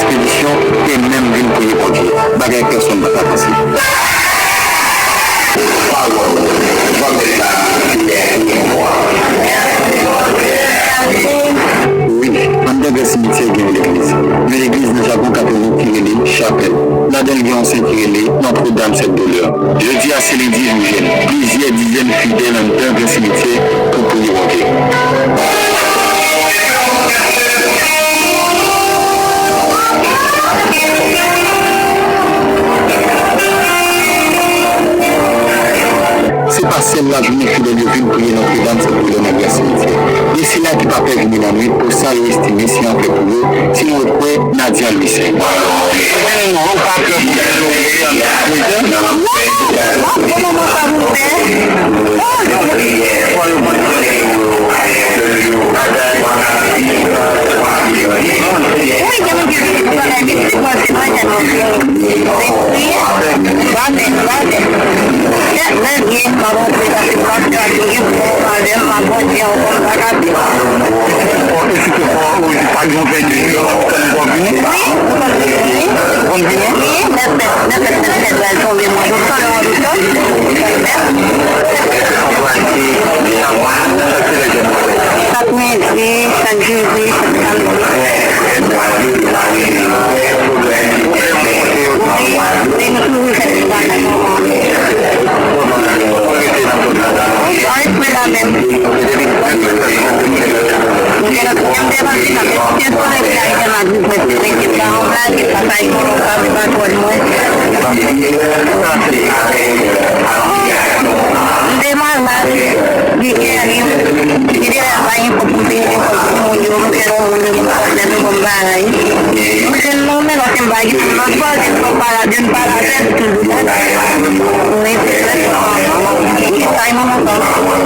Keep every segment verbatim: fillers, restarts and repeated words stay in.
Ekspedisyon te menm vin priye Bondye, bagay pèsonn pa t ka panse. Wi, anndan gran simityè gen yon legliz. Yon legliz nan jagon katolik ki rele chapèl. Ladan l gen yon sen ki rele Notre Dame Sept Douleurs. Jodi a se lendi jou jèn. Plizyè dizèn fidèl anndan gran simityè pou priye Bondye. Se pa sèl lajounen fidèl yo vin priye Notre Dame Sept Douleurs nan gran simityè. Gen sila ki pa pè vini lannwit pou sa yo estime se yon fèt pou yo, sinon yo kwè Nadia Louissaint. Chak mèkredi, chak jedi, chak samdi. Wi, nou toujou fè ti bagay. Wi, an espri la menm. M te nan, m te nan, m te nan, m te nan, m te malad, li geri, li te travay pou m te ede kòb pou moun yo, m te nan moun yo, m te nan moun bagay. M te nan men lòt m bagay, m nan fò, m nan pa la, m pa la tèt, m toujou la. Wi, se sa, sa, sa, sa, sa, sa, sa, sa, sa,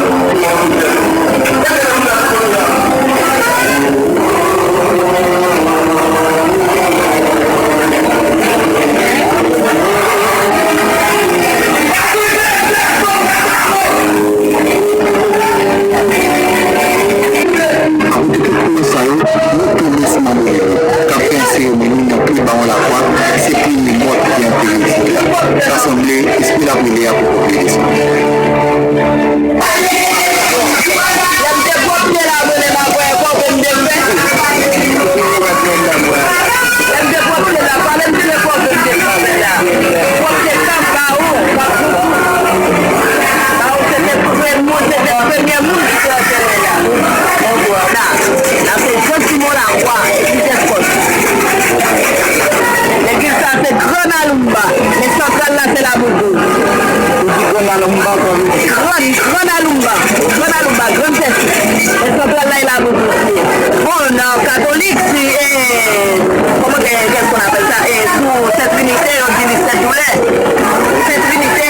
Akote tout koze sa yo, nou tonbe sou manmay yo, k ap fè yon seremoni nan pye bawon lakwa, se premye mò ki antere isit la. Sa sanble, espri l ap rele a poko vle desann. Lè m te pwòpte la, mwen menm apre kòve m te fè. Lè m te pwòpte la, pale m se kòve m te fè la. Pwòpte kab ba ou, kab pou ou. Ba ou se te premye, se te premye moun ki te antere la. La, la se Jean Simon Lacroix, ki te kòs. Legliz sa se Gran Aloumba, men santral la se Laboudou. Ou di Gran Aloumba ankò, wi. Gran, Gran Aloumba, Gran Aloumba, Gran Sèsi. Men santral la e Laboudou. Bon, nan katolik, si, eh, kòman ke, qu'est-ce qu'on appelle ça? Eh, sou Sent Trinite, yo di li Sent Doulè. Sent Trinite.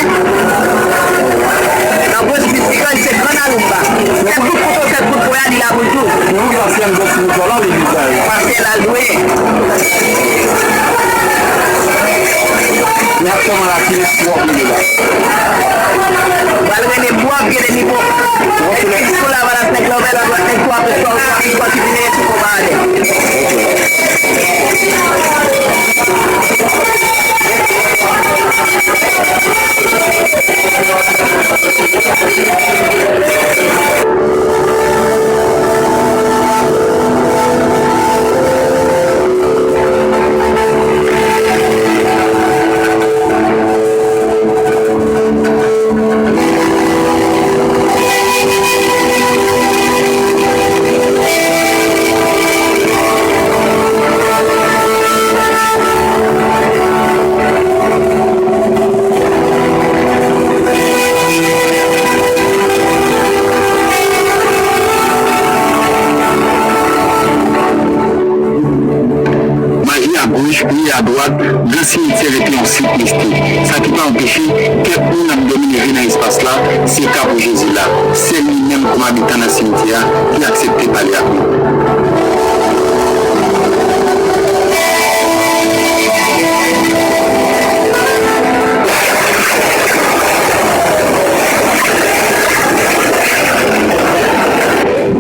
Nan Bwens Michigan, se Gran Aloumba. Sèt bout kouto, sèt bout pwen a, li la pou tou. Nou ki ansyen Bwens Michigan la, legliz la, wi. Pastè la dwe. N ap kòman la, ki lespwa pou li la. Pral rele bwa, gede nivo. Sou la, voilà, se global, la, la, lespwa, lespwa, lespwa, lespwa, ki vini, ki pou pa ale. Maji agoch, priye adwat, gran simityè rete yon sit mistik. Sa ki pa anpeche kèk moun ap dòmi leve nan espas la, se ka pou Jezi la. Sèl li menm kòm abitan nan simityè a ki aksepte pale ak nou.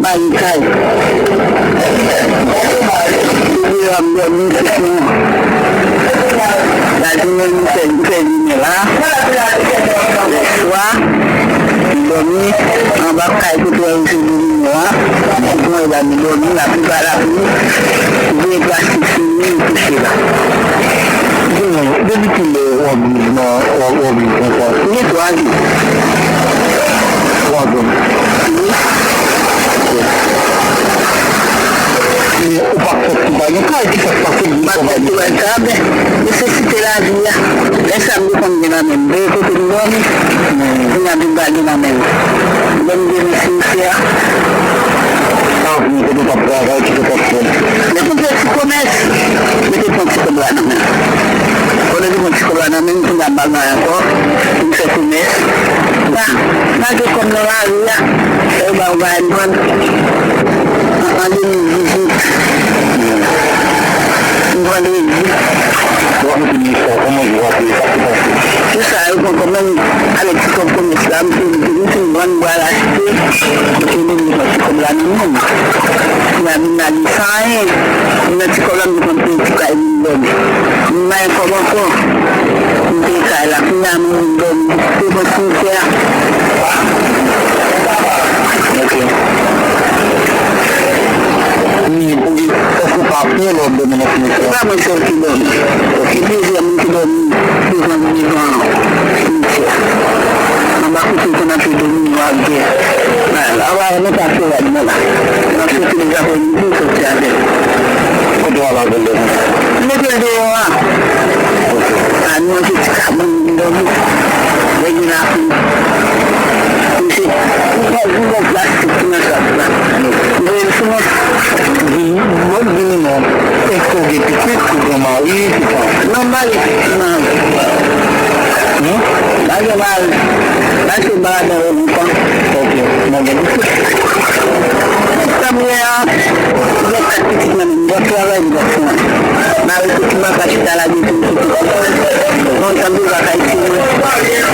Bay kay. Depi m ap dòmi, se pou Lajounen, m fè, m fè limè la. Lèswa, m dòmi anba kay kote yo rete limè a. M pran la, m dòmi, lapli pa lapli. M voye plastik sou li, m kouche la. Depi kilè w ap viv nan, w ap, w ap viv konsa? Gen twa zan. Twa zan. Wi. Men ou pa fèt, ou pa gen kay, ki sa k pase pou ou? M pa fèt, ou pa gen kay, men nesesite lavi a. Lè sa m te konn gen nan men m, de kote m dòmi, kounye a m vin pa gen nan men m. Lè m vin nan simityè a. Sa w vin kote w t ap travay, ki sa w t ap fè? M te konn fè ti komès, m te pran ti kòb la nan men m. Kote m te pran ti kòb la nan men m, kounye a m pa gen ankò, m fè komès. Sa, malgre kòm nan lari a, lè yo ba w bagay m pran. An, an de mil dizuit, m vandredi. Ou rakonte m istwa, kòman w rakonte sa ki pase? Se sa, yo pran kòb mwen avèk ti kòb komès la, m fin, m fin vann bwa l achte, m te vin pran ti kòb la nan men m. Kounye a m vin la li san anyen. M nan ti kòb la, m te konn peye ti kay vin dòmi. M pa gen kòb ankò. M te kay la. Kounye a m vin dòmi devan simityè a. Ok. Ni, ok. Èske w pa pè lè w ap dòmi nan simityè a? Se pa mwen sèl ki dòmi. Ok. Gen plizyè moun ki dòmi devan, devan simityè a. Anba kote yo konn ap dòmi yo ap gen. Anba, anba, anba, anba, Mwen soti deja pou midi, soti avè l. Kote w al avè l deja? M mete l deyò a. Ok. A nou manje ti kabòn, m dòmi. Lè gen lapli. M se, m pran yon bon plastik ki nan chaj la. M voye l sou mwen. Vini, bon, vini non. Èske w gen pitit, ou gen mari, ki sa? Non, m pa gen pitit, m pa gen mari. Hmm? M pa gen mari. M pa gen mari. Ok, mwen gen pitit. Sa m gen an, m gen kat pitit nan men m, m ap travay m ap fè. M arete ti baka chita la depi m soti. Lontan m te viv ak Ayiti mwen. Ok.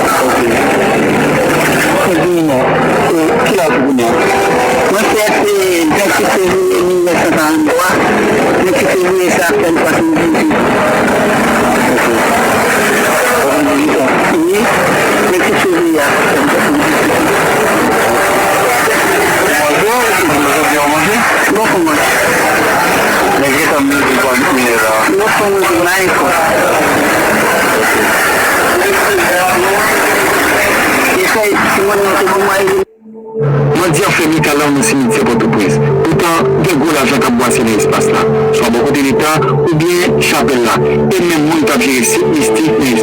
Ebyen, e, ki laj ou kounye a? Mwen fèt, e, vennsis fevriye mil nèf san karant twa, vennsis fevriye sa fè m swasanndizuit. Ok. Wi, vennsis fevriye a. Ou manje, ou manje, ou manje? Bon, ou manje. Men gen tan midi, pral une heure la. Non, pou mwen, m pa gen kòb. E sa, si mwen nan te bon mwen. Mandi an fè mikalaw nan simityè Pòtoprens. Poutan, gen gwo lajan k ap bwase nan espas la, swa bò kote Leta oubyen chapèl la, e menm moun k ap jere sit mistik nan